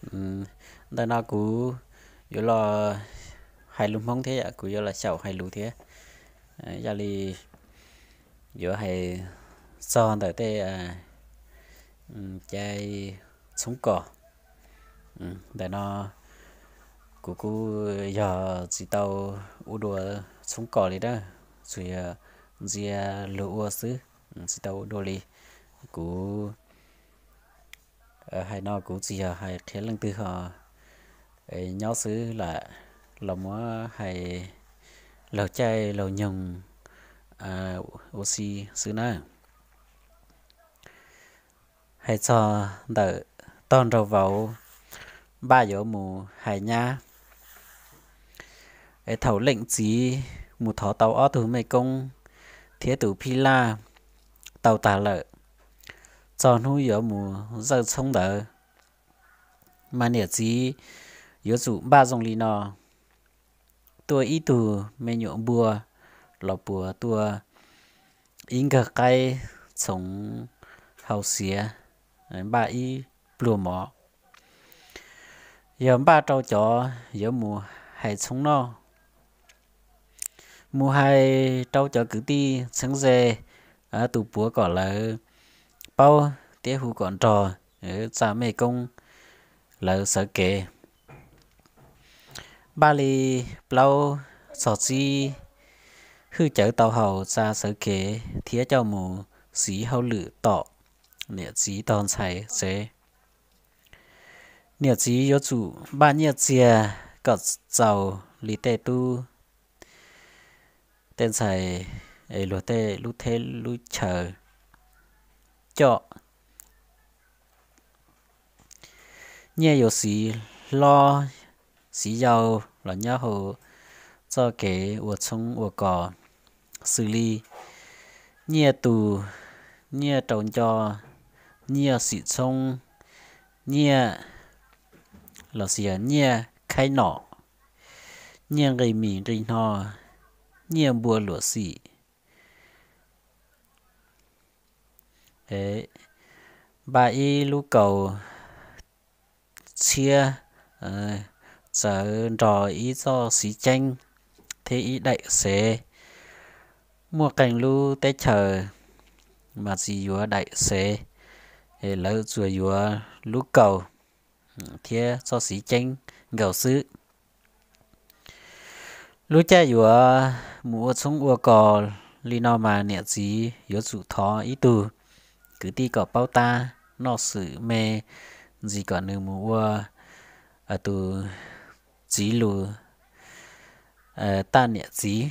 Ntawm no kuv yuav los hais lus Hmoob thiab yom, kuv yuav los xyaum hais lus thiab. Yog li yuav hais txog ntawm tej cai txhoob kos. Ntawm no kuv kuj yog tsis tau ua dua txhoob kos li na, tsuas yog ntsia luag ua xwb, tsis tau ua dua li. Kuv hais no kuv tsis yog hais qhia leej twg ho nyob xwb lam los muab hais laug caij laug nyoog ua si xwb na. Hais txog ntawm tog nraug vauv npaj yuav mus hais nyab, es thaum leej txiv mus thov tau ob tug mej koob thiab tus phij laj tau tag lawm, txog hnub yuav mus zawj txhoob ntawd, mas niam txiv yuav tsum npaj zoo li no: tuaj ib tug me nyuam npua los puas, tuaj ib nkawg qaib txhoov hau xiav, npaj ib pluag mov. Yog npaj rau cov yuav mus hais txhoob noj, mus hais rau cov kwv tij txheeb ze tus puav kom lawv paub thiab hu kom nrog txaj mej koob lawv sawv kev. Npaj li plaub txog tsib hwj cawv tau haus tsa sawv kev thiab coj mus siv hauj lwm tom niam txiv tog ntxhais tsev. Niam txiv yuav tsum npaj nyiaj txiag kom txaus li tej tub tej ntxhais es luag tej lub teb lub chaw coj. Nyiaj yuav siv hlob siv yau los nyob hauv txoj kev ua txhoob ua kos, xws li nyiaj tus, nyiaj rau nco, nyiaj xim txhoob, nyiaj los sis yog nyiaj khaib nom, nyiaj nqi mis nqi hno, nyiaj npua luam xim. Npaj ib lub kaus tshiab, txawv nrog ib txoj xiv ceeb thiab ib daim xev. Muaj qee lub teb chaws mas tsis yuav daim xev, lawv tsuas yuav lub kaus thiab txoj xiv ceeb nkaus xwb. Lub caij yuav mus ua txhoob ua kos li no mas niam txiv yuav tsum thov ib tug kwv tij kom paub tab noj xwm me ntsis kom nws mus ua tus txiv lus taj niam txiv.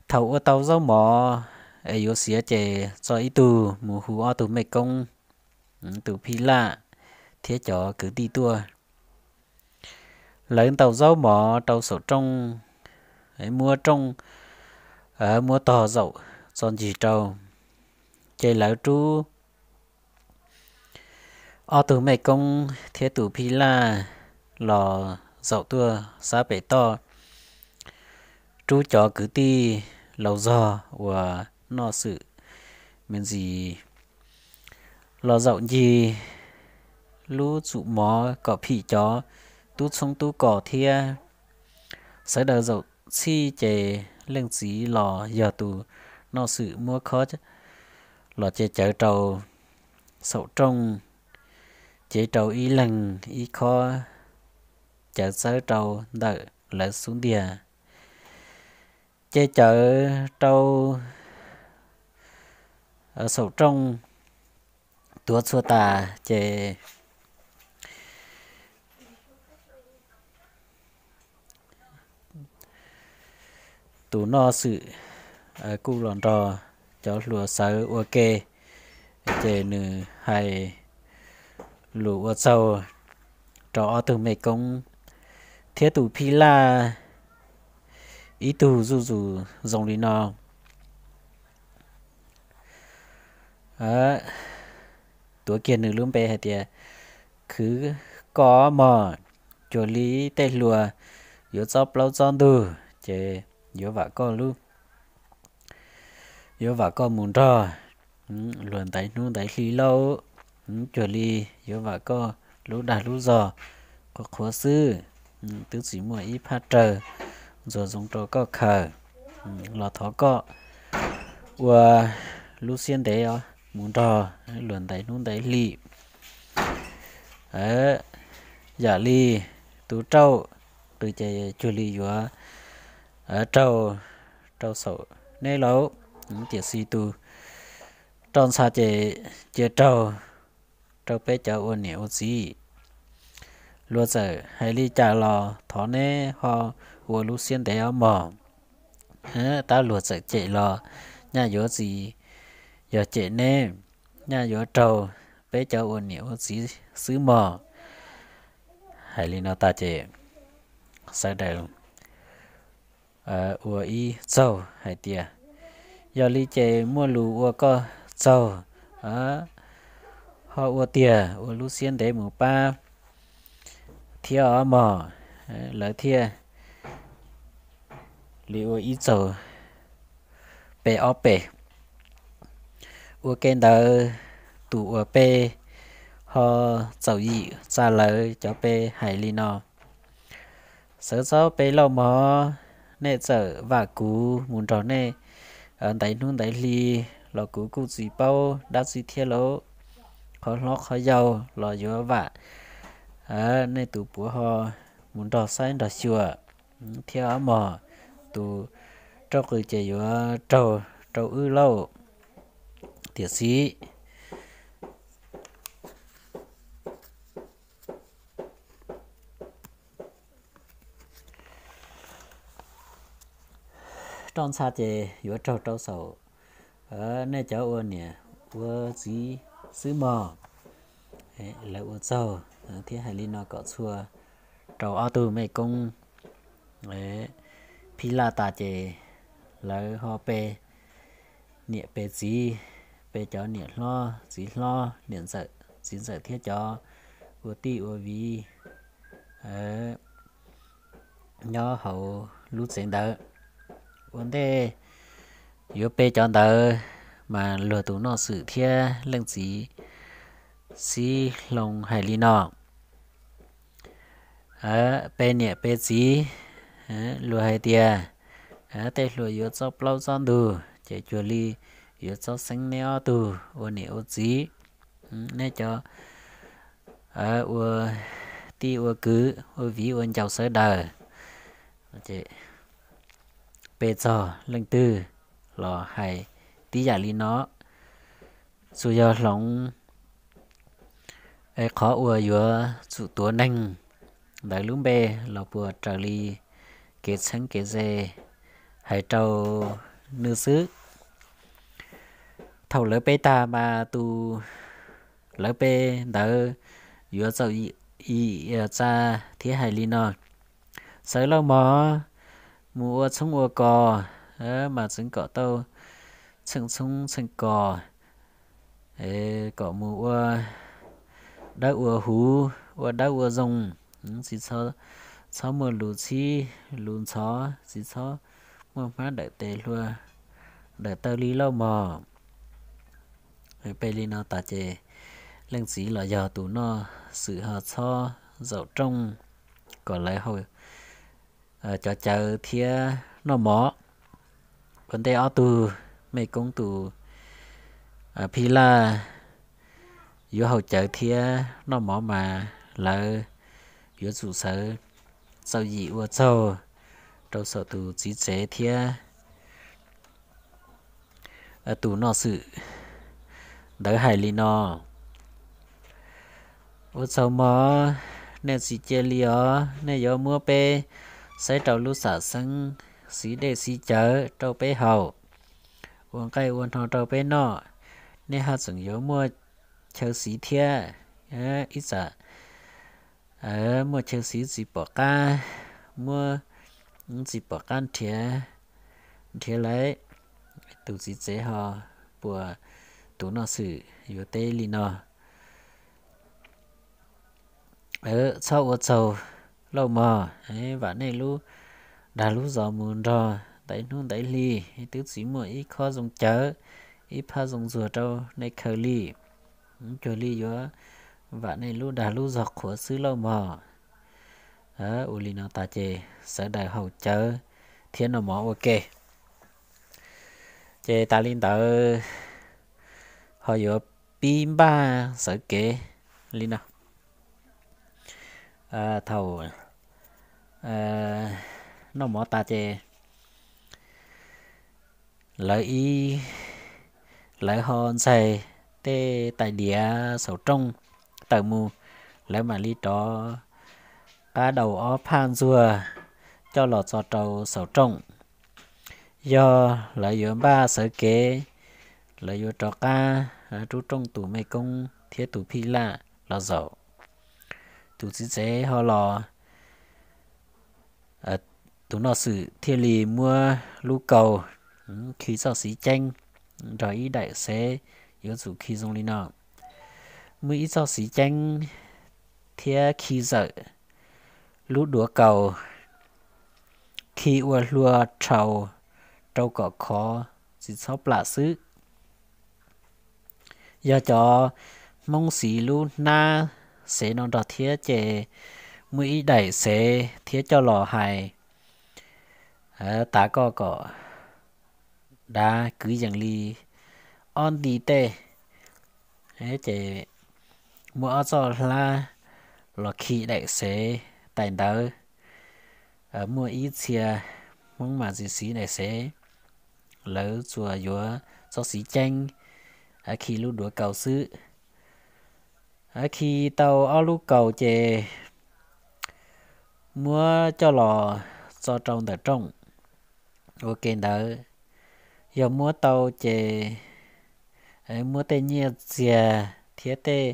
Thaum ua tau zaub mov es yuav xiav ces tso ib tug mus hu ob tug mej koob, tus phij laj thiab cov kwv tij tuaj. Lawv ntaus zaub mov rau saum rooj, muab rooj, muab tog zaum txo ncig rau, ces lawv rub ob tug mej koob thiab tus phij laj los zaum tuaj sab pem toj, rub cov kwv tij laus zog uas noj xwm me ntsis los zaum ncig lub tsum mov kom phim cov tub txhoob tub kos thiab. Sawv daws zaum txhij ces leej txiv los yog tus noj xwm muab khob los ces cawv rau saum rooj, cev rau ib leeg ib khob, cawv txawb rau ntawm lawv xub ntiag, ces cawv rau saum rooj tuav txhua tas ces tus noj xwm kuj los nrog cov hluas sawv ua ke, ces nws hais lus ua tsaug rau ob tug mej koob thiab tus phij laj ib tug zuj zus zoo li no. Tuav kiag nws lub npe hais tias, khwv koj mog, cuag li tej hluas yuav txob plaub txob ntug ces yuav vam koj lub, yuav vam koj mus nrog luag ntaiv hnub ntaiv hli lauj, cuag li yuav vam koj lub dag lub zog qhuav qhuav xwb, twb tsis muaj ib phab rawg ntxuag zoo rau koj khaws, los thov koj ua lub siab ntev os mus nrog luag ntais hnub ntais hli. Yam li tus rauj qws ces cuag li yuav raug rau saum neb lauj, tiam sis tus roj ntxha ces cia raug rau peb cov ua niam ua txiv. Luag txawm hais li cas los thov neb ho ua lub siab ntev os mog. Tab luag txawm cem los nyaj yuav tsis yog cem neb, nyaj yuav raug peb cov ua niam ua txiv xwb mog. Hais li no tas ces sawv daws ua ib txaug hais tias, yog li ces muaj lus ua koj txaug, ho ua tiag ua lub siab ntev mus pab thiab os mog. Lawv thiaj li ua ib txaug pe ob pe. Ua ke ntawd tus uas pe ho txaus yim tsa lawv cov pe hais li no, sawv txob pe lauj mog, nej txawm vam kuv mus nrog nej ntaiv hnub ntaiv hli los kuv kuj tsis paub dab tsi thiab lauj. Qhov hlob qhov yau los yuav vam nej tus puav ho mus nrog saib nrog xyuas thiab os mog. Tus rauj qws ces yuav raug rau wb lauj. Tiam sis roj ntxha ces yuav raug rau saum nej cov ua niam ua txiv xwb mog. Lawv ua txaug thiab hais li no kom txhua rau ob tug mej koob phij laj tas ces lawv ho pe niam pe txiv, pe cov niam hlob txiv hlob, niam ntxawm txiv ntxawm thiab cov ua tij ua viv nyob hauv lub tsev ntawd. Ua ntej yuav pe cov ntawd mas luag tus noj xwm thiab leej txiv sib hloov hais li no, pe niam pe txiv, luag hais tias tej hluas yuav txob plaub txob ntug ces cuag li yuav txob xeeb neb ob tug ua niam ua txiv, neb cov ua tij ua kwv ua viv ua ncaus sawv daws. Pe txog leej twg los hais tib yam li no, tsuas yog hloov qhov uas yuav tsum tuav neeg ntawd lub npe los puas raws li kev txheeb kev ze hais rau nws xwb. Thaum lawv pe tag mas tus lawv pe ntawd yuav txaus yim tsa thiab hais li no, sawv lauj mog, mus ua txhoob ua kos mas txeev kom tau txheej txhoob txheej kos, kom mus ua dawb ua huv ua dawb ua zoo, tsis txhob muaj lus txhib lus ntxhov, tsis txhob muaj hmab dawm tes hlua dawm taw li lauj mog. Pe li no tas ces leej txiv los yog tus noj xwm ho txhob zaum rooj kom lawv haus cov cawv thiab noj mov. Ua ntej ob tug mej koob tus phij laj yuav haus cawv thiab noj mov mas lawv yuav tsum sawv txaus yim ua txaug rau saum tus txiv tsev thiab tus noj xwm ntawd hais li no, ua txaug mog, nej tsis cia li os, nej yuav muab peb saib rau lub xam xeeb, siv dej siv cawv rau peb haus, ua nqaij ua hno rau peb noj, nej haj tseem yuav muaj chaw siv thiab. Ib tsam muaj chaw siv tsis pom qab, muab tsis pom qab nrhiav, nrhiav lawm. Tus txiv tsev ho puas tus noj xwm yuav teb li no, txhob ua txaug lauj mog, vam nej lub dag lub zos mus nrog ntaiv hnub ntaiv hli, twb tsis muaj ib khob zoo cawv, ib phab zoo ntxuag rau nej khaws li. Cuag li yuav Vam nej lub dag lub zog qhuav xwb lauj mog. Ua li no tas ces sawv daws haus cawv thiab noj mov ua ke. Ces tas li ntawd ho yuav pib npaj sawv kev li no. Thaum noj mov tas ces lawv ib, lawv ho ntxais tej tais diav xaum rooj tawm mus, lawv mam li rov qab daus ob phaj ntxuag coj los txo rau xaum rooj. Yog lawv yuav npaj sawv kev, lawv yuav rov qab rub rooj tus mej koob thiab tus phij laj los zaum. Tus txiv tsev ho los, tus noj xwm thiaj li muab lub kaus khi txoj xiv ceeb nrog ib daim xev, yuav tsum khi zoo li no. Muab ib txoj xiv ceeb thiab khi zawm lub duav kaus, khi ua hlua rhau rau kom khov, tsis txhob plam xwb. Yog cov Hmoob xiv lub hnab xev no nrog thiab ces muaj ib daim xev thiab coj los hais, tav koj kom dav kwv yees li ob nti tej, ces muaj ob txoj hlab los khi daim xev tais ntawd. Muaj ib txhia Hmoob mas tsis xiv daim xev, lawv tsuas yuav txoj xiv ceeb khi lub duav kaus xwb. Khi tau ob lub kaus ces muab coj los txo rau ntawm rooj ua ke ntawd. Yog muab tau ces muab tej nyiaj txiag thiab tej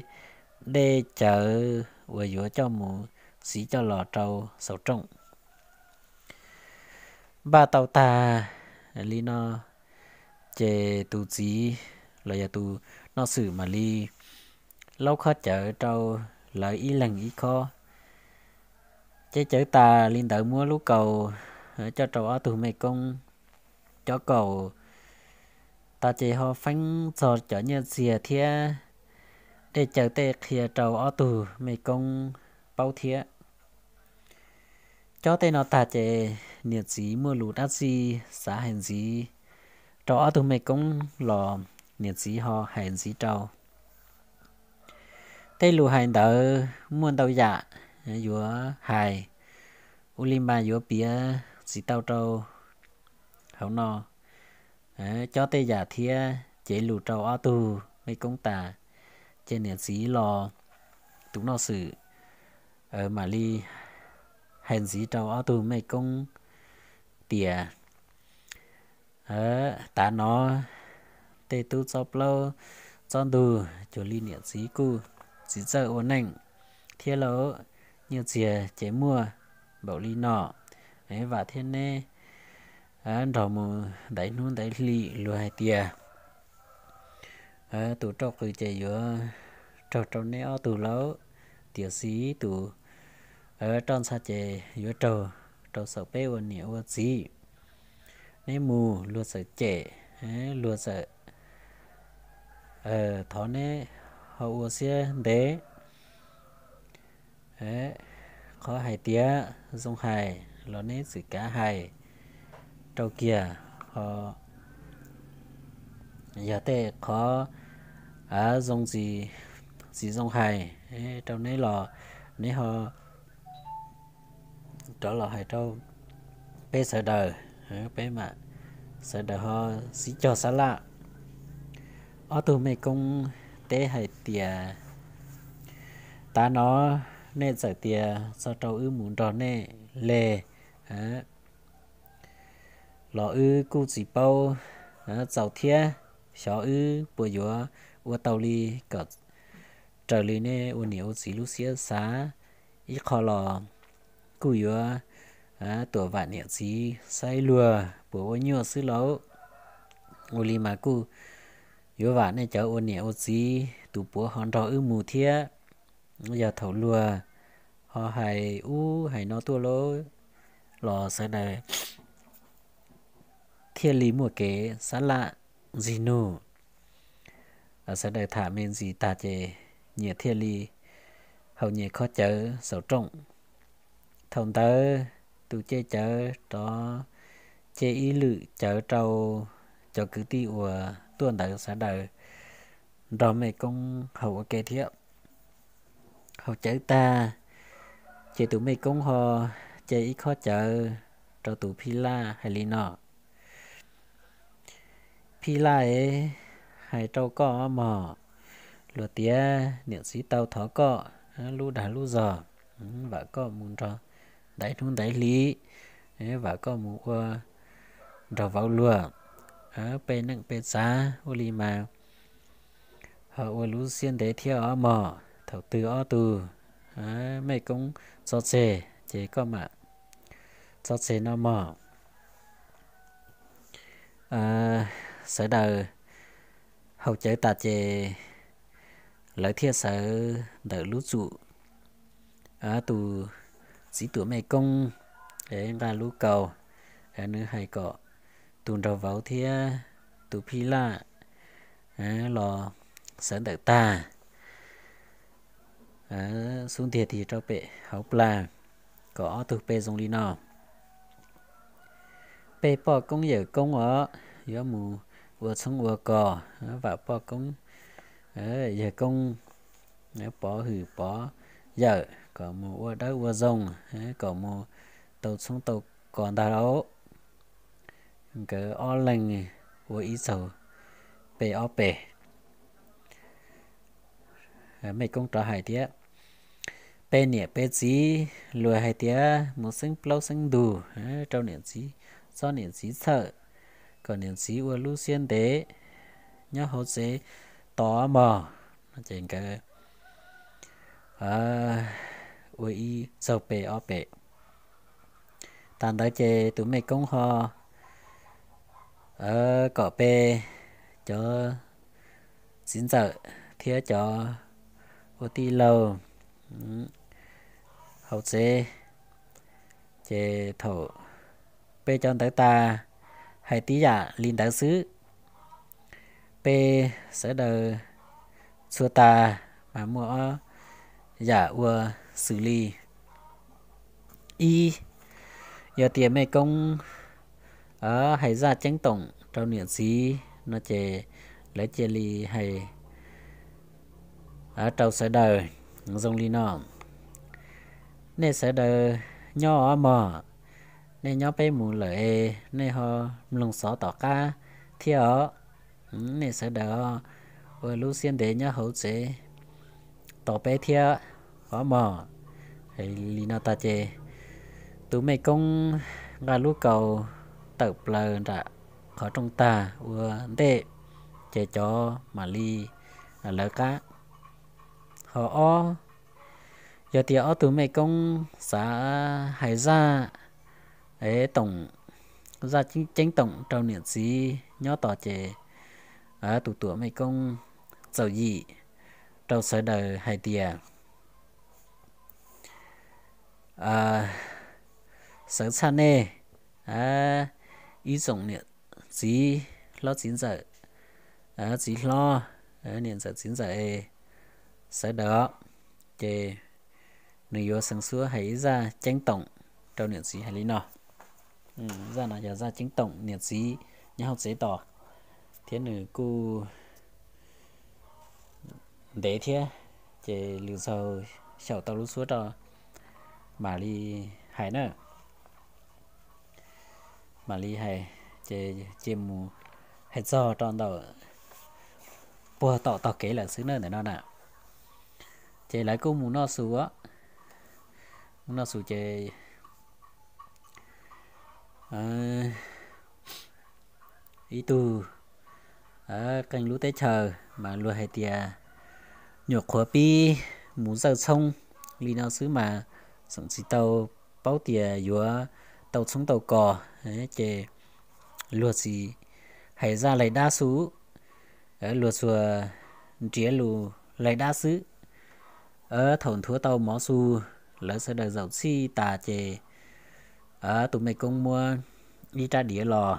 dej cawv uas yuav coj mus xiv coj los rau xaum rooj. Npaj tau tag li no ces tus txiv los yog tus noj xwm mam li laub khob cawv rau lawv ib leeg ib khob. Ces cawv tas li ntawd muab lub kaus coj rau ob tug mej koob. Cov kaus tas ces ho feeb txog cov nyiaj txiag thiab dej cawv tej qhia rau ob tug mej koob paub thiab. Cob tej no tag ces niam txiv muaj lus dab tsi xav hais ntxiv rau ob tug mej koob los niam txiv ho hais ntxiv rau. Tej lus hais ntawd muaj ntau yam yuav hais, ua li mas yuav piav tsis tau rau hauv no. Cob tej yam thiab cev lus rau ob tug mej koob tas, ces niam txiv los tus noj xwm mam li hais ntxiv rau ob tug mej koob tias, tav no tej tub txob plaub txob ntug cuag li niam txiv kuj tsis txawj ua neej thiab lauj, nyiaj txiag ces muaj npaum li no, vam thiab neb nrog mus ntaiv hnub ntaiv hli. Luag hais tias tus rauj qws ces yuav raug rau neb ob tug lauj, tiam sis tus roj ntxha ces yuav raug rau xaum peb ua niam ua txiv. Neb mus luag txawm cem, luag txawm thov neb ho ua siab ntev. Qhov hais tias zoo hais los neb txwm kav hais rau kiag ho. Yog tej qhov zoo tsis, tsis zoo hais rau neb los neb ho rov los hais rau peb sawv daws, peb mam sawv daws ho sib cog sab laj. Ob tug mej koob teb hais tias, tav no nej txawm tias txog rau wb mus nrog nej le, los wb kuj tsis paub txaus thiab, xyov wb puas yuav ua tau li kom raws li nej ua niam ua txiv lub siab xav. Ib qho los kuj yuav tuam vam niam txiv saib luag puas ua nyuaj xwb lauj. Ua li mas kuj yuav vam nej cov ua niam ua txiv tus puav ho nrog wb mus thiab. Yog thaum luag ho hais ub hais no tuaj lauj, los sawv daws thiaj li muaj kev sab laj ntxig nug. Sawv daws tham me ntsis tag ces nyias thiaj li haus nyem kho cawv xaus rooj. Thaum ntawd tus cej cawv rov cej ib lwm cawv rau cov kwv tij uas tuaj ntawd sawv daws nrog mej koob haus ua ke thiab. Haus cawv tag, ces tus mej koob ho cej ib khob cawv rau tus phij laj hais li no: Phij laj es, hais rau koj mog, luag tias niam txiv tau thov koj lub dag lub zog, vam koj mus nrog ntaiv hnub ntaiv hli, vam koj mus ua nrog vauv luag peb neej peb txav ua li mas ho ua lub siab ntev thiab os mog. Thaum twg ob tug mej koob txog tseg ces koj mam txog tseg no mog. Sawv daws haus cawv tas ces lawv thiaj sawv ntawm lub tsum. Tus txiv tuam mej koob nqa lub kaus, nws hais kom tus nraug vauv thiab tus phij laj los sawv ntawm tag xub ntiag tig rau pem hauv plag, kom ob tug pe zoo li no: Peb poj koob yawm koob os, yuav mus ua tshoob ua kos, vam poj koob yawg koob pov hwm pov yawm kom mus ua dawb ua zoo, kom mus tau tshoob tau kos ntag lauj. Nkawd ob leeg ua ib txaug pe ob pes. Mej koob rov hais tias, Peb niam peb txiv luag hais tias mus xeeb plaub xeeb ntug rau niam txiv, txob niam txiv txhawj, kom niam txiv ua lub siab ntev nyob hauv tsev tos mog. Ces nkawd ua ib txaug pe ob pes. Tas ntawd ces tus mej koob ho kom pe cov txiv ntxawm thiab cov ua tij laug hauv tsev. Ces thaum pe cov ntawd tas, hais tib yam li ntawd xwb. Pe sawv daws txhua tas mas muaj ob yam ua xws li: Ib, yog tias mej koob hais zaj ceeb toom rau niam txiv no ces lawv cia li hais rau sawv daws zoo li no: Nej sawv daws nyob os mog, nej nyob peb mus lawm es nej ho mloog xov tom qab thiab os. Nej sawv daws ua lub siab ntev nyob hauv tsev tos peb thiab os mog. Li no tas ces tus mej koob nqa lub kaus tawm plaws nram qhov rooj tag ua ntej, ces cov mam li lawv qab. Ho ob, yog tias ob tug mej koob xav hais zaj toom, zaj ceeb toom rau niam txiv nyob tos ces tus tuam mej koob txaus yim rau sawv daws hais tias, Sawv tshaj nej ib tsoom niam txiv hlob txiv ntxawm, txiv hlob, niam ntxawm txiv ntxawm sawv daws os. Ces nws yuav xeev xuab hais ib zaj ceeb toom rau niam txiv hais li no. Zaj no yog zaj ceeb toom niam txiv nyob hauv tsev tos, thiab nws kuj ntev thiab, ces lwm zaus xyaum tau lub suab rau mam li hais na. Mam li hais, ces cia mus hais txog rau ntawm puag tom tog kev lawm xwb na ntawm no na. Ces lawv kuj mus noj su, mus noj su ces ib tug qee lub teb chaws mas luag hais tias nyuam qhuav pib mus zawj tshoob li no xwb mas tseem tsis tau paub tias yuav tau tshoob tau kos, ces luag tsis hais zaj laig dab xwb, luag tsuas nrhiav lus laig dab xwb. Thaum nthuav tau mov su, lawv sawv daws zaum txhij tas ces tus mej koob muab ib rab diav los,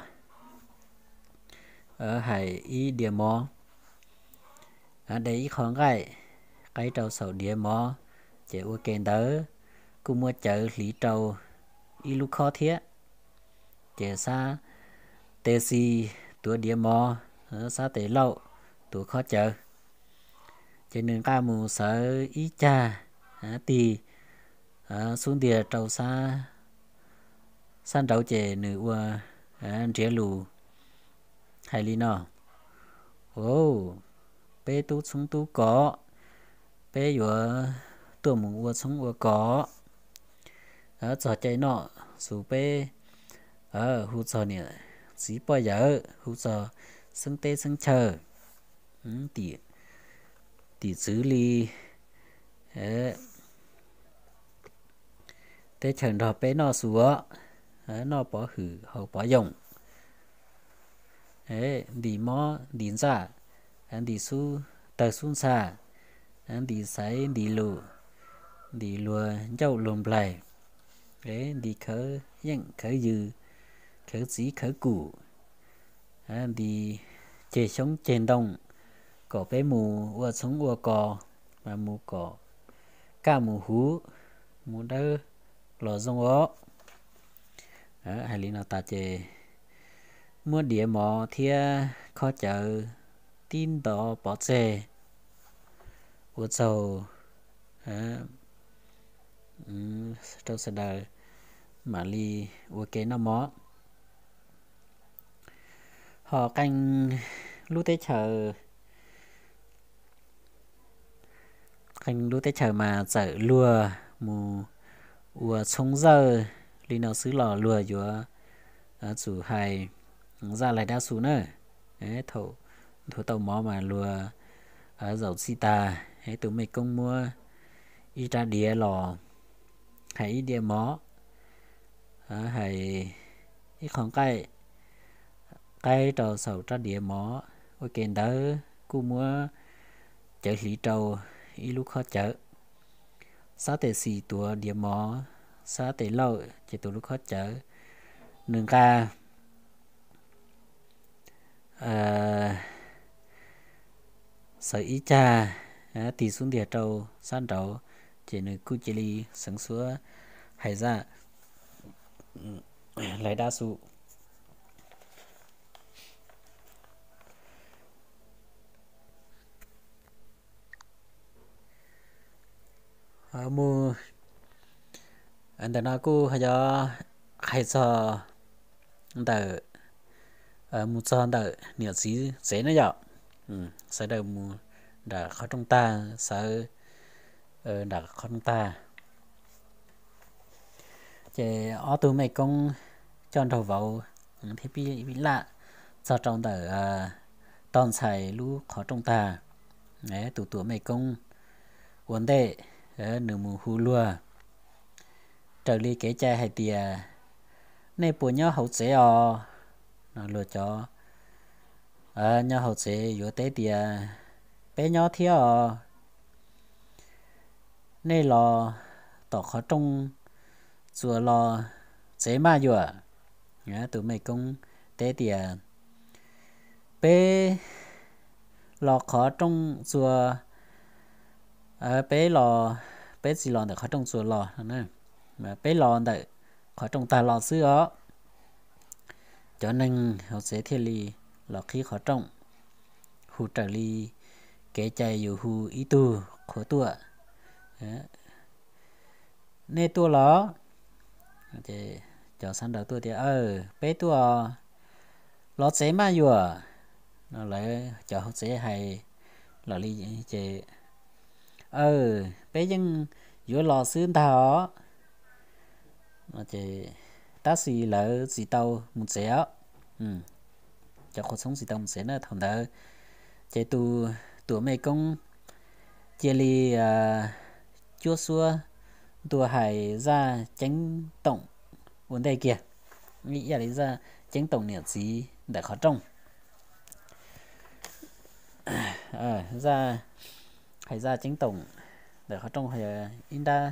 hais ib diav mov, de ib qho nqaij qaib rau saum diav mov, Ces ua ke ntawd kuj muab cawv hliv rau ib lub khob thiab. Ces Xab Tes Xis tuav diav mov, Xab Tes Lauj tuav khob cawv. Ces nws nqa mus xawv ib cag tig xub ntiag rau Xab, Xab Nraud ces nws ua nrhiav lus hais li no: Au, peb tub txhoob tub kos, peb yuav tuaj mus ua txhoob ua kos. Txog caij noj xus peb hu txog niam txiv poj yawm, hu txog xeeb teb xeeb chaw, tim txwv li teb chaws nrog peb noj xus os, noj pov hwm haus pov yoos, ntim mob ntim ntsaj, ntim xub tawg xub ntxha, ntim xaiv ntim lus, ntim luag ncauj luag nplaig, ntim khawv yeej khawv yws, khawv txiv khawv kum, ntim ceg xyoob ceg ntoo, kom peb mus ua txhoob ua kos, mas mus kom kaj mus huv, mus dawb los zoo os. Hais li no tas ces muab diav mov thiab khob cawv tib ntov pov tseg ua tsaug rau sawv daws mam li ua ke noj mov. Ho qee lub teb chaws, qee lub teb chaws mas txawm luag mus ua txhoob zawj li no xwb los luag yuav tsum hais zaj laig dab xu na. Thaum nthuav tau mov mas luag zaum txij tag, tus mej koob muab ib rab diav los hais ib diav mov, hais ib qho nqaij qaib rau saum rab diav mov. Ua ke ntawd kuj muab cawv hliv rau ib lub khob cawv. Xab Tes Xis tuav diav mov, Xab Tes Lauj ces tuav lub khob cawv. Nws nqa xawv ib cag tig xub ntiag rau Xab Nraud, ces nws kuj cia li seev suab hais zaj laig dab xu. Mus ntawm no kuj yog hais txog ntawm, mus txog ntawm niam txiv tsev na yom. Sawv daws mus nram qhov rooj tag, sawv nram qhov rooj tag, ces ob tug mej koob coj nraug vauv thiab pib laj txog rau ntawm tog ntxhais lub qhov rooj tag. Tus tuam mej koob ua ntej, nws mus hu luag raws li kev cai hais tias, nej puas nyob hauv tsev os? No luag cov nyob hauv tsev yuav teb tias, peb nyob thiab os. Nej los tom qhov rooj txuas los tsev maj yuam. Tus mej koob teb tias, peb los qhov rooj txuas, peb los, peb tsis los ntawm qhov rooj txuas los, peb los ntawm qhov rooj tag los xwb os. Cov neeg hauv tsev thiaj li los qhib qhov rooj, hu raws li kev cai yus hu ib tug qhua tuaj, nej tuaj los? Cov Xab Nraud tuaj tias, peb tuaj, los tsev maj yuam. No lawv cov hauv tsev hais los li ces, peb yeej yuav los xwb ntag os. Tab sis lawv tsis tau mus tsev os. Cov qhua txhoob tsis tau mus tsev na thaum ntawd. Ces tus tuam mej koob cia li cuab suab ntua hais zaj ceeb toom ua ntej kiag, ib yam li zaj ceeb toom niam txiv ntawm qhov rooj. Zaj, hais zaj ceeb toom ntawm qhov rooj, ib nrab,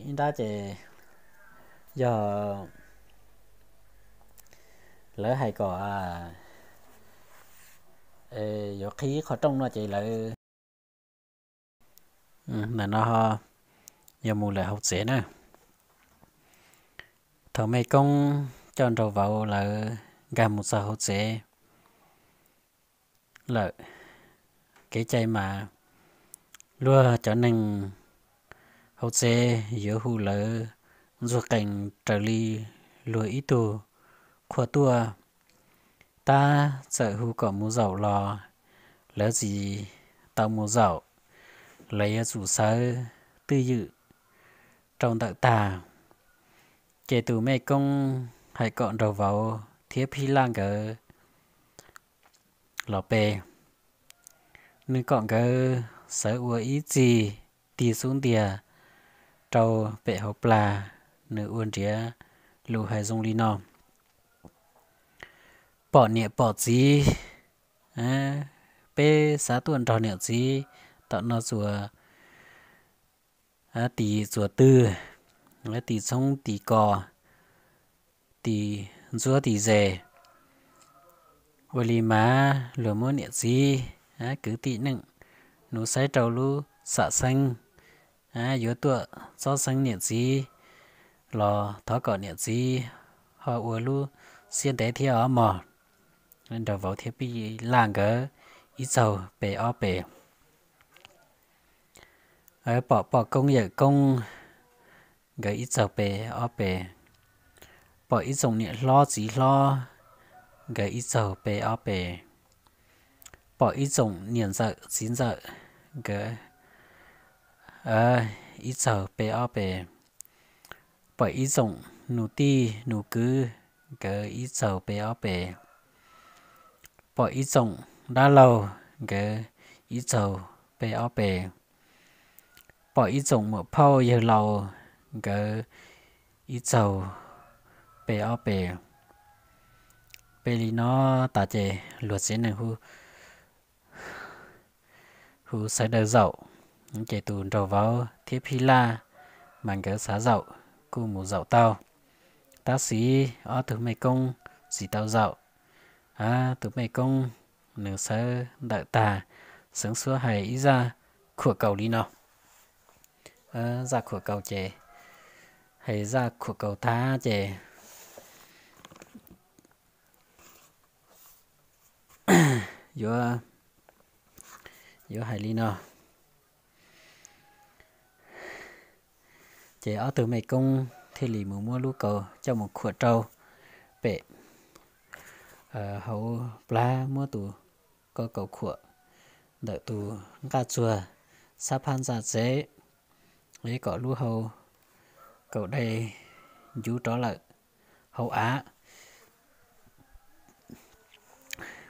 ib nrab ces yog lawv hais kom yuav qhib qhov rooj no ces lawv Ntawm no ho yog mus lawm hauv tsev na. Thaum Mej Koob coj nraug vauv lawv nkag mus txog hauv tsev lawm, kev cai mas luag cov neeg hauv tsev yuav hu lawv ntxuag qees raws li luag ib tug qhua tuaj. Tab txawm hu kom mus zaum los lawv tsis tau mus zaum, lawv yuav tsum sawv twj ywm rau ntawm tag. Ces tus Mej Koob hais kom nraug vauv thiab Phij Laj nkawd los pe. Nws kom nkawd sawv ua ib txig tig xub ntiag rau pem hauv plag, nws ua nriav lus hais zoo li no: Pom niam pom txiv, peb xav tuaj nrog niam txiv tom no txuas tis txuas twg, tis txhoob tis kos, tis ntsuab tis zes. Ua li mas luag muab niam txiv, kwv tij neej, nuv saib rau lub xam xeeb, yuav tuaj txob xeeb niam txiv los thov kom niam txiv ho ua lub siab ntev thiab os mog. Nraug vauv thiab Phij Laj nkawd ib txaug pe ob pes. Pom poj koob yawm koob, nkawd ib txaug pe ob pes. Pom ib tsoom niam hlob txiv hlob, nkawd ib txaug pe ob pes. Pom ib tsoom niam ntxawm txiv ntxawm, nkawd ib txaug pe ob pes. Pom ib tsoom nus tij nus kwv, nkawd ib txaug pe ob pes. Pom ib tsoom dab laug, nkawd ib txaug pe ob pes. Pom ib txoom muam phauj yawg laus, nkawd ib txaug pe ob pes. Pe li no tas ces luag tsev neeg hu sawv daws zaum. Ces tus nraug vauv thiab Phij Laj mas nkawd xav zaum, kuj mus zaum tau. Tab sis ob tug mej koob tsis tau zaum. Tus mej koob nws sawv ntawm tag, xeev xuab hais ib zaj khuam kaus li no. Zaj khuam kaus ces, hais zaj khuam kaus tag ces yuav, yuav hais li no. Ces ob tug mej koob thiaj li mus muab lub kaus coj mus khuam rau pem hauv plab, muab tus ko kaus khuam ntawm tus nqaj tsuag sab phab ntxa tsev, es kom lub hau kaus dai ncuv rov lawm hauv av.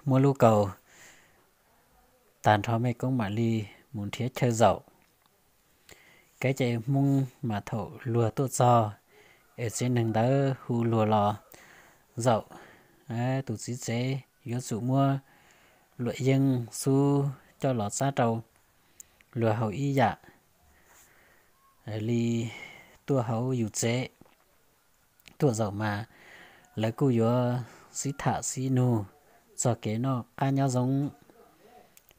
Muab lub kaus tag nrho mej koob mam li mus nrhiav chaw zaum. Kev cai Hmoob mas thaum luag tuaj txog es tsev neeg ntawd hu luag los zaum, tus txiv tsev yuav tsum muab luam yeeb xub coj los txab rau luag haus ib yam li tuaj hauv yus tsev. Tuaj zaum mas lawv kuj yuav sib tham sib nug txog kev noj qab nyob zoo,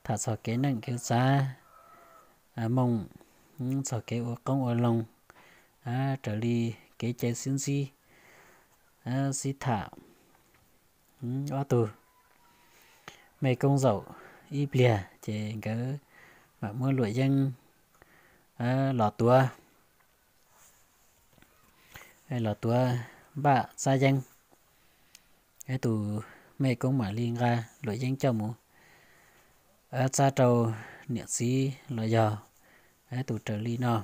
tham txog kev neej kev txav, moog txog kev ua qoob ua loo, raws li kev cai sib ntsib, sib tham. Ob tug mej koob zaum ib pliag ces nkawd mam muab luam yeeb los tuav, los tuav npaj txab yeeb. Tus mej koob mam li nqa luam yeeb coj mus txab rau niam txiv los yog tus raws li no.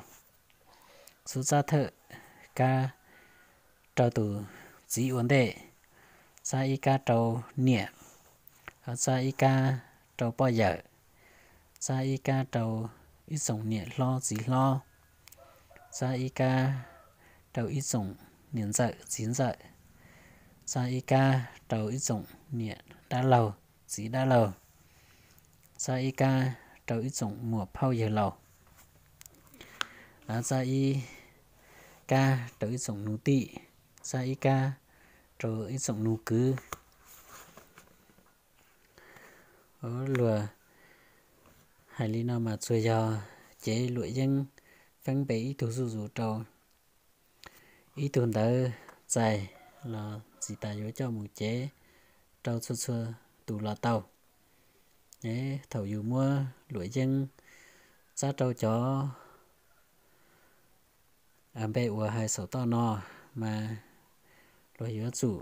Xub txab thawj kab rau tus txiv ua ntej, txab ib kab rau niam, txab ib kab rau poj yawm, txab ib kab rau ib tsoom niam hlob txiv hlob, txab ib kab rau ib tsoom niam ntxawm txiv ntxawm, txab ib kab rau ib tsoom niam dab laug txiv dab laug, txab ib kab rau ib tsoom muam phauj yawg laus, txab ib kab rau ib tsoom nus tij, txab ib kab rau ib tsoom nus kwv. Luag hais li no mas tsuas yog cev luam yeeb feeb npe ib tug zuj zus rau ib tug ntawd txais los txiv tas yuav coj mus cev rau txhua txhua tus los tau. Thaum yus muab luam yeeb txab rau cov npe uas hais saum toj no mas luag yuav tsum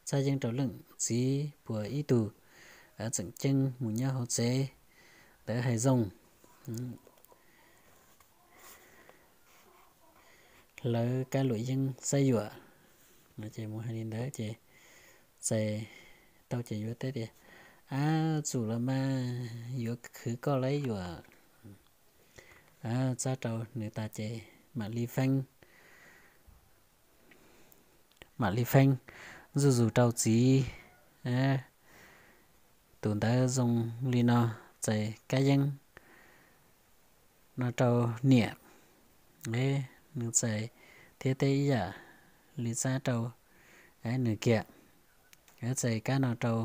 txhaj yeeb rau leej txiv puas ib tug tseem ceeb mus nyob hauv tsev ntawd hais zoo. Lawv kab luam yeeb xab yuam no ces mus hais li ntawd ces txais tau ces yuav teb tias, Ab, tsum los mas yuav khwv koj lawm yuam. Txab rau nws tas ces mam li feeb, mam li feeb zuj zus rau txiv. Tus ntawd zoo li no, txais kab yeeb no rau niam, nws txais thiab teb ib yam li txab rau nws kiag. Txais kab no rau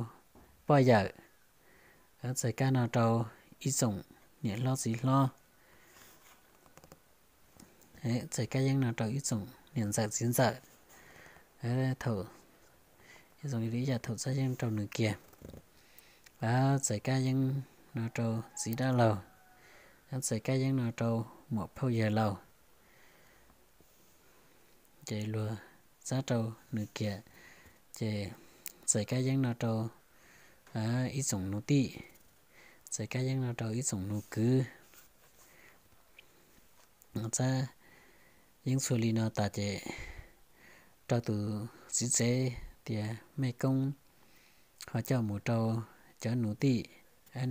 poj yawm, txais kab no rau ib tsoom niam hlob txiv hlob, txais kab yeeb no rau ib tsoom niam ntxawm txiv ntxawm. Thaum, ib tsoom ib yam thaum txaj yeeb rau nws kiag. Txais kab yeeb no rau txiv dab laug, txais kab yeeb no rau muam phauj yawg laug. Ces luag txab rau nws kiag, ces txais kab yeeb no rau ib tsoom nus tij, txais kab yeeb no rau ib tsoom nus kwv. Txab yeeb txhua li no tas ces rau tus txiv tsev tias mej koob ho coj mus rau cov nus tij,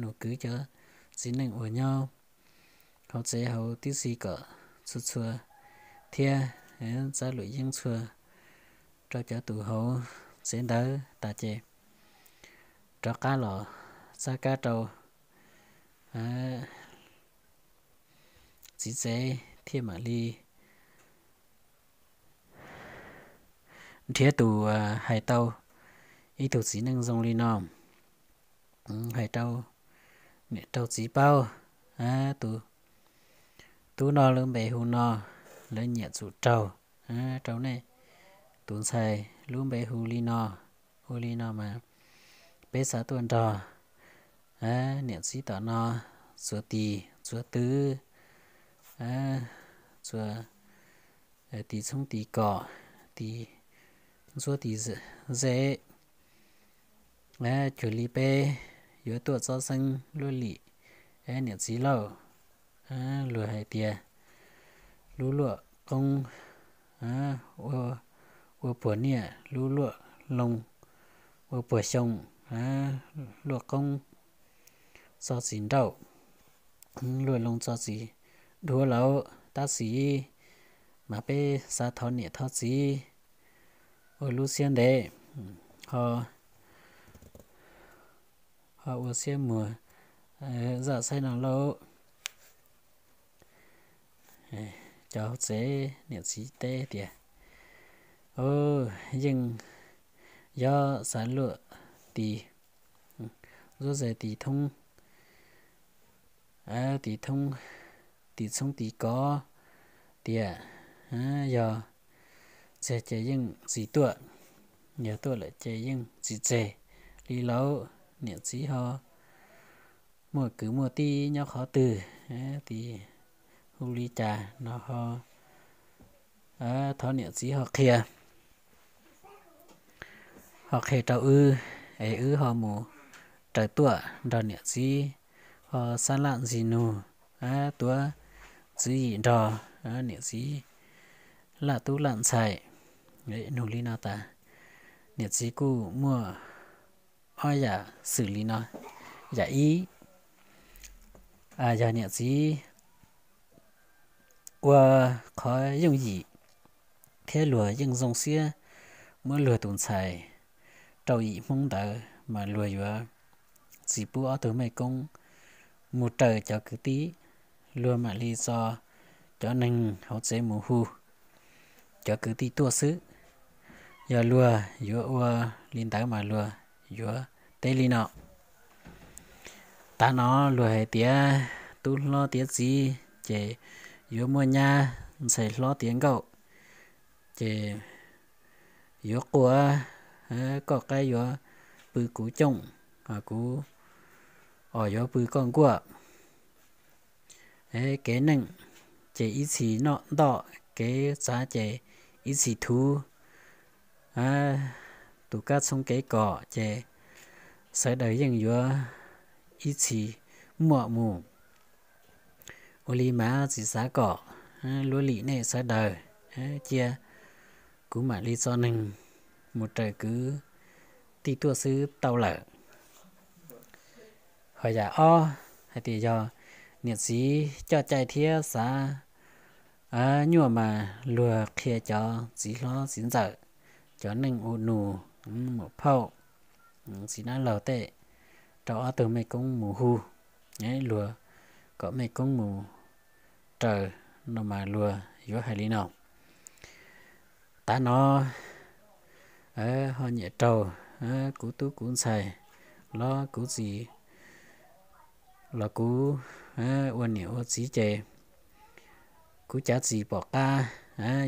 nus kwv cov txiv neej uas nyob hauv tsev hauv tib si kom txhua txhua thiab. Txab luam yeeb txhua rau cov tus hauv tsev ntawd tas ces rov qab los txab kab rau txiv tsev thiaj mam li nrhiav tus hais tau ib tug txiv neej zoo li no, hais rau niam rau txiv paub. Tus tub no lub npe hu no, lawv nyiam tsum raug rau nej tus ntxhais lub npe hu li no, hu li no mas peb xav tuaj nrog niam txiv tom no txuas tis txuas twv, txuas tis txhoob tis kos, tis ntxuab tis ze. Cuag li peb yuav tuaj txob xeeb luaj lim niam txiv lauj. Luag hais tias lub luaj qoob ua puag niaj, lub luaj loo ua puag xyoo, luaj qoob txo txiv nrauj, luaj loo txo txiv dhuav lauj. Tab sis mas peb xav thov niam thov txiv ua lub siab ntev, ho, ho ua siab muag zaj saib no lauj. Cov hauv tsev niam txiv teb tias, yeej yog xav luaj tis, ntxuab ze tis thoob, tis thoob, tis txhoob tis kos tiag, yog txeg ces yeej tsis tuaj, yog tuaj lawm ces yeej tsis tseg li lauj. Niam txiv ho muaj kwv muaj tij nyob qhov twg, tis hu li cas no ho thov niam txiv ho qhia, ho qhia rau wb, es wb ho mus raws tuaj nrog niam txiv ho xab laj ntxis nug, tuav tswv yim nrog niam txiv laj tub laj ntxhais. Nug li no tas, niam txiv kuj muaj ob yam xwm li no. Yam ib, yog niam txiv ua qhov yooj yim thiab luag yeej zoo siab muab luag tus ntxhais rau yim Hmoob ntawd mas luag yuav tsis pub ob tug mej koob mus raws cov kwv tij, luag mam li tso cov neeg hauv tsev mus hu cov kwv tij tuaj xwb. Yog luag yuav ua li ntawd mas luag yuav teb li no. Tav no luag hais tias tub hlob tiav txiv ces yuav muaj nyab ntxhais hlob tiav nkauj, ces yuav quaj, koj qaib yuav pw kuv cooj, kuv os yuav pw koj nkuaj. Kev neej ces ib txhis noj ntoj, kev txav ces ib txhis thuv. Tus kab txhoov kev kom ces sawv daws yeej yuav ib txhis muaj mus. Ua li mas txiv xav kom luag lim nej sawv daws, cia kuv mam li tso neeg mus raws kwv tij tuaj xwb tau lawm. Ho yam ob hais tias yog niam txiv coj cai thiab xav nyuaj mas luag qhia cov txiv hlob txiv ntxawm, cov neej ua nus, muam phauj, txiv nab laug tej rau ob tug mej koob mus hu, luag kom mej koob mus raws no mas luag yuav hais li no. Tav no ho nyiam raug kuv tub kuv ntxhais los kuv txiv los kuv ua niam ua txiv ces kuv cav txim pom qab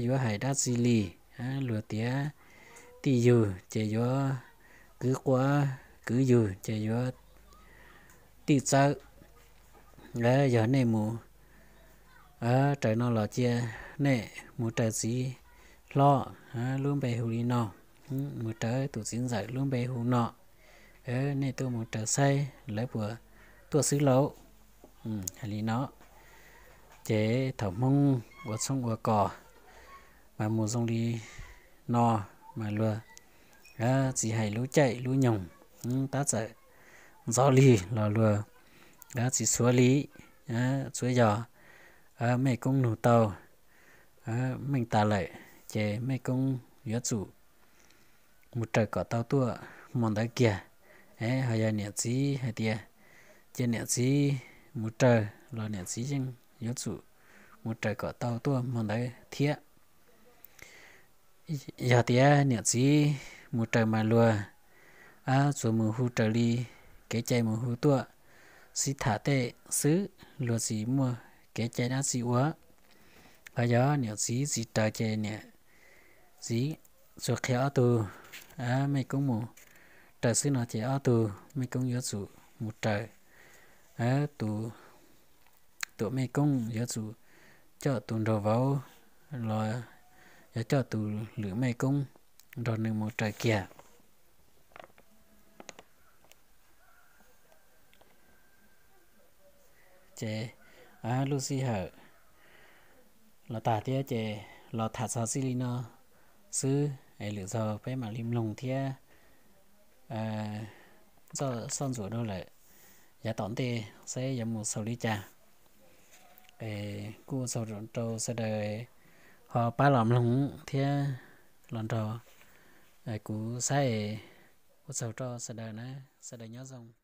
yuav hais dab tsi li. Luag tiav tij yug ces yuav kwv quav, kwv yug ces yuav tij txawb. Yog nej mus raws no los cia nej mus raws txiv hlob lub npe hu li no, mus raws tus txiv ntxawm lub npe hu no, nej tuaj mus raws saib lawv puas tuaj xwb lauj. Hais li no ces thaum Hmoob ua txhob ua kos mas mus zoo li no mas luag tsis hais lub caij lub nyoog, tab txawm ntxov lig los luag tsis xuav li. Tsuav yog mej koob nug tau meej tas lawm ces mej koob yuav tsum mus raws kom tau tuaj hmo ntawd kiag. Ho yog niam txiv hais tias cia niam txiv mus raws los niam txiv yeej yuav tsum mus raws kom tau tuaj hmo ntawd thiab. Yog tias niam txiv mus raws mas luag tsuas mus hu raws li kev cai mus hu tuaj, sib tham tej xwb, luag tsis muaj kev cai dab tsi ua. Ho yog niam txiv tsis raws ces niam txiv tsuas qhia ob tug mej koob mus raws xwb no ces ob tug mej koob yuav tsum mus raws. Tus, tus mej koob yuav tsum coj tus nraug vauv los yog coj tus lwm mej koob nrog nws mus raws kiag. Ces lub sij hawm los tag thiab ces los tham txog txij li no xwb es lwm zaug peb mam li mloog thiab. Txoj soj ntsuam dua lawm, yav tom ntej saib yuav mus xaus li cas. Kuj ua tsaug rau sawv daws ho pab los mloog thiab los nrog kuv saib. Ua tsaug rau sawv daws na, sawv daws nyob zoo.